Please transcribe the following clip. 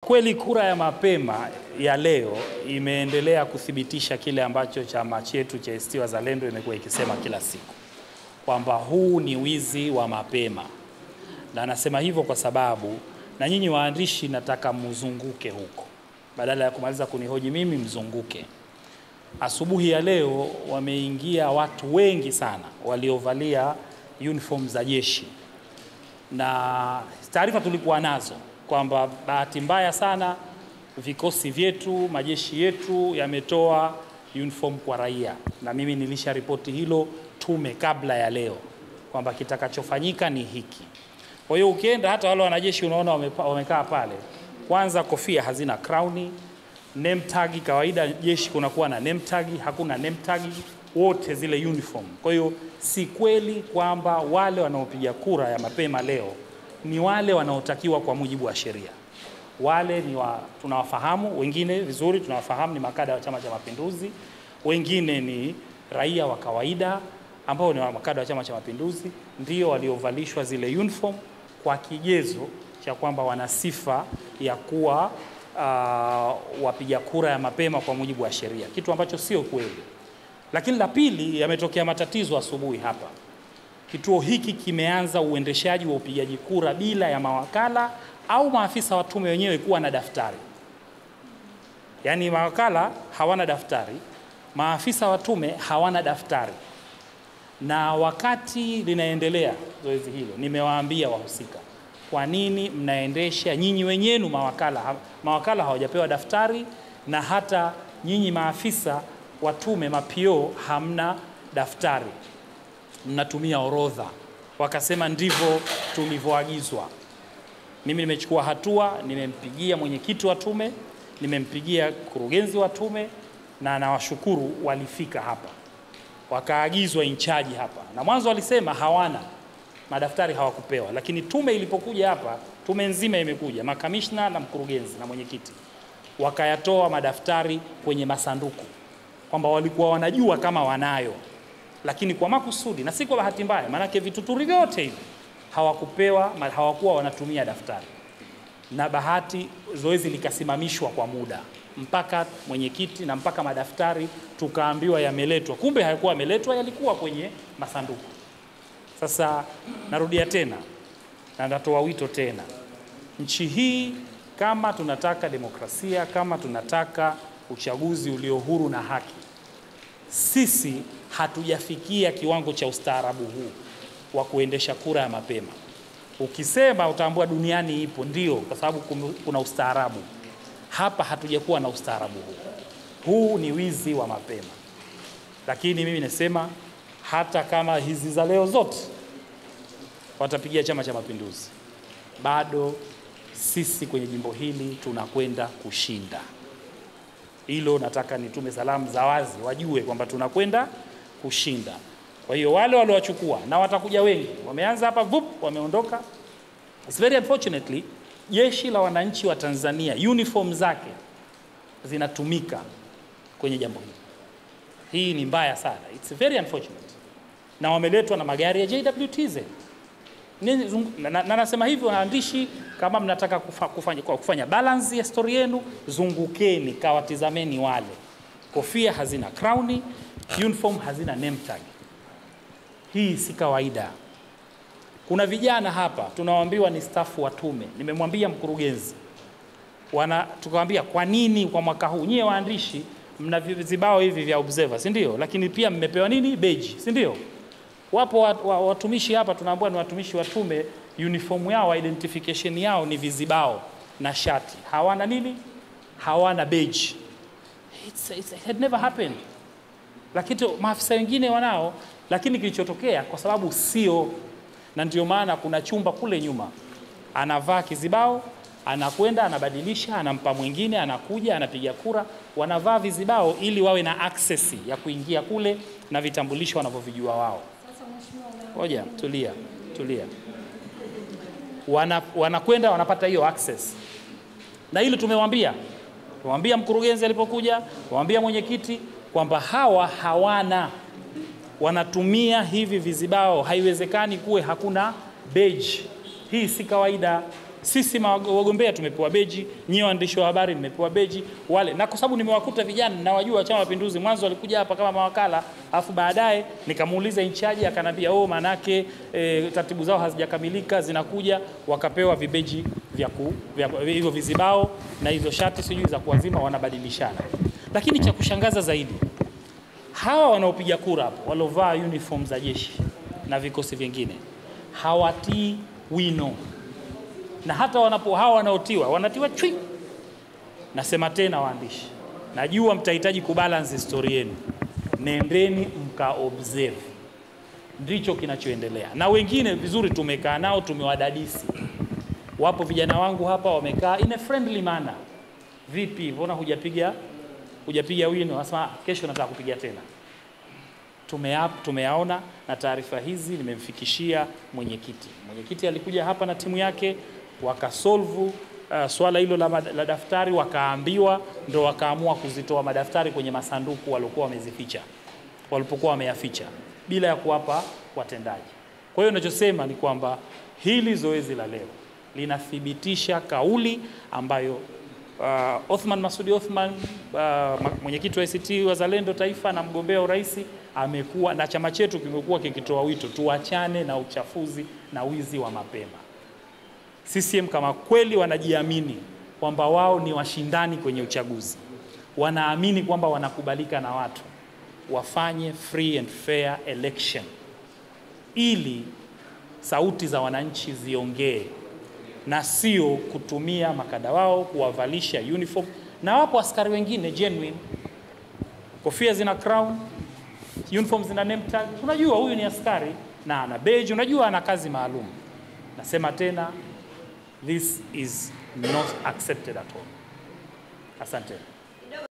Kweli kura ya mapema ya leo imeendelea kuthibitisha kile ambacho chama chetu cha ACT Wazalendo imekuwa ikisema kila siku, kwamba huu ni wizi wa mapema. Na nasema hivyo kwa sababu na nyinyi waandishi nataka mzunguke huko. Badala ya kumaliza kunihoji mimi, mzunguke. Asubuhi ya leo wameingia watu wengi sana waliovalia uniform za jeshi. Na taarifa tulikuwa nazo kwamba bahati mbaya sana vikosi vyetu, majeshi yetu yametoa uniform kwa raia. Na mimi nilisha ripoti hilo tume kabla ya leo kwamba kitakachofanyika ni hiki. Kwa hiyo ukienda hata wale wanajeshi unaona wamekaa pale. Kwanza kofia hazina crown, name tag, kawaida jeshi kunakuwa na name tag, hakuna name tag, wote zile uniform. Kwa hiyo si kweli kwamba wale wanaopiga kura ya mapema leo ni wale wanaotakiwa kwa mujibu wa sheria. Wale ni tunawafahamu, wengine vizuri tunawafahamu ni makada wa Chama cha Mapinduzi, wengine ni raia wa kawaida ambao ni makada wa Chama cha Mapinduzi, ndio waliovalishwa zile uniform kwa kigezo cha kwamba wana sifa ya kuwa wapiga kura ya mapema kwa mujibu wa sheria, kitu ambacho sio kweli. Lakini la pili, yametokea matatizo asubuhi hapa. Kituo hiki kimeanza uendeshaji wa upigaji kura bila ya mawakala au maafisa wa tume wenyewe kuwa na daftari. Yaani mawakala hawana daftari, maafisa wa tume hawana daftari. Na wakati linaendelea zoezi hilo, nimewaambia wahusika, kwa nini mnaendesha nyinyi wenyewe mawakala? Mawakala hawajapewa daftari, na hata nyinyi maafisa wa tume mapio hamna daftari, mnatumia orodha. Wakasema ndivyo tulivyoagizwa. Mimi nimechukua hatua, nimempigia mwenyekiti wa tume, nimempigia kurugenzi wa tume, na nawashukuru walifika hapa. Wakaagizwa in charge hapa. Na mwanzo walisema hawana madaftari, hawakupewa. Lakini tume ilipokuja hapa, tume nzima imekuja, makamishna na mkurugenzi na mwenyekiti, wakayatoa madaftari kwenye masanduku, kwamba walikuwa wanajua kama wanayo, lakini kwa makusudi na si kwa bahati mbaya, maanake vituturi vyote hivi hawakupewa, hawakuwa wanatumia daftari. Na bahati zoezi likasimamishwa kwa muda mpaka mwenyekiti na mpaka madaftari tukaambiwa yameletwa. Kumbe hayakuwa yameletwa, yalikuwa kwenye masanduku. Sasa narudia tena na natoa wito tena, nchi hii kama tunataka demokrasia, kama tunataka uchaguzi ulio huru na haki, sisi hatujafikia kiwango cha ustaarabu huu wa kuendesha kura ya mapema. Ukisema utaambua duniani ipo, ndio, kwa sababu kuna ustaarabu. Hapa hatujakuwa na ustaarabu huu. Huu ni wizi wa mapema. Lakini mimi nasema hata kama hizi za leo zote watapigia Chama cha Mapinduzi, bado sisi kwenye jimbo hili tunakwenda kushinda. Hilo nataka nitume salamu za wazi, wajue kwamba tunakwenda kushinda. Kwa hiyo wale waliowachukua, na watakuja wengi, wameanza hapa vup, wameondoka. It's very unfortunately, jeshi la wananchi wa Tanzania uniform zake zinatumika kwenye jambo hili. Hii ni mbaya sana. It's very unfortunate. Na wameletwa na magari ya JWTZ. Na nasema hivyo waandishi, kama mnataka kufanya balance ya story yenu, zungukeni, kawatizameni wale. Kofia hazina crown, uniform hazina name tag. Hii si kawaida. Kuna vijana hapa tunawaambiwa ni staff wa tume. Nimemwambia mkurugenzi, tukawaambia kwa nini kwa mwaka huu nyie waandishi mna vibao hivi vya observer, si ndio? Lakini pia mmepewa nini? Badge, si ndio? Wapo watumishi hapa tunaambiwa ni watumishi wa tume, uniform yao, identification yao ni vizibao na shati. Hawana nini? Hawana badge. It had never happened. Lakini maafisa wengine wanao. Lakini kilichotokea kwa sababu sio, na ndio maana kuna chumba kule nyuma, anavaa kizibao, anakwenda anabadilisha, anampa mwingine, anakuja anapiga kura. Wanavaa vizibao ili wawe na access ya kuingia kule na vitambulisho wanavyovijua wao. Ngoja, tulia, tulia. Wanakwenda wanapata hiyo access. Na hilo tumewaambia. Tumewambia mkurugenzi alipokuja, tumewambia mwenyekiti kwamba hawa hawana, wanatumia hivi vizibao, haiwezekani kuwe hakuna badge. Hii si kawaida. Sisi wagombea tumepewa beji, nyie waandishi wa habari mmepewa beji wale. Na kwa sababu nimewakuta vijana na wajua Chama Mapinduzi, mwanzo walikuja hapa kama mawakala, afu baadaye nikamuuliza incharge akanambia oh, manake taratibu zao hazijakamilika, zinakuja. Wakapewa vibeji vya hivyo vizibao na hizo shati sijui za kuwazima, wanabadilishana. Lakini cha kushangaza zaidi, hawa wanaopiga kura hapo walovaa uniform za jeshi na vikosi vingine hawatii wino, na hata wanapo hawa wanaotiwa wanatiwa chui. Nasema tena waandishi, najua mtahitaji kubalance story yenu, nendeni mka observe ndicho kinachoendelea. Na wengine vizuri tumekaa nao, tumewadadisi. Wapo vijana wangu hapa wamekaa in a friendly manner. Vipi, mbona hujapiga wino? Nasema kesho nataka kupiga tena. Tumeyaona, na taarifa hizi nimemfikishia mwenyekiti. Mwenyekiti alikuja hapa na timu yake, wakasolve swala hilo la daftari, wakaambiwa, ndo wakaamua kuzitoa madaftari kwenye masanduku waliokuwa wamezificha, walipokuwa wameyaficha bila ya kuwapa watendaji. Kwa hiyo ninachosema ni kwamba hili zoezi la leo linathibitisha kauli ambayo Othman Masudi Othman, mwenyekiti wa ACT Wazalendo Taifa na mgombea urais, amekuwa na chama chetu kimekuwa kikitoa wito tuachane na uchafuzi na wizi wa mapema. CCM kama kweli wanajiamini kwamba wao ni washindani kwenye uchaguzi, wanaamini kwamba wanakubalika na watu, wafanye free and fair election ili sauti za wananchi ziongee, na sio kutumia makada wao kuwavalisha uniform. Na wapo askari wengine genuine, kofia zina crown, uniform zina name tag, unajua huyu ni askari na ana badge, unajua ana kazi maalum. Nasema tena, this is not accepted at all. Asante.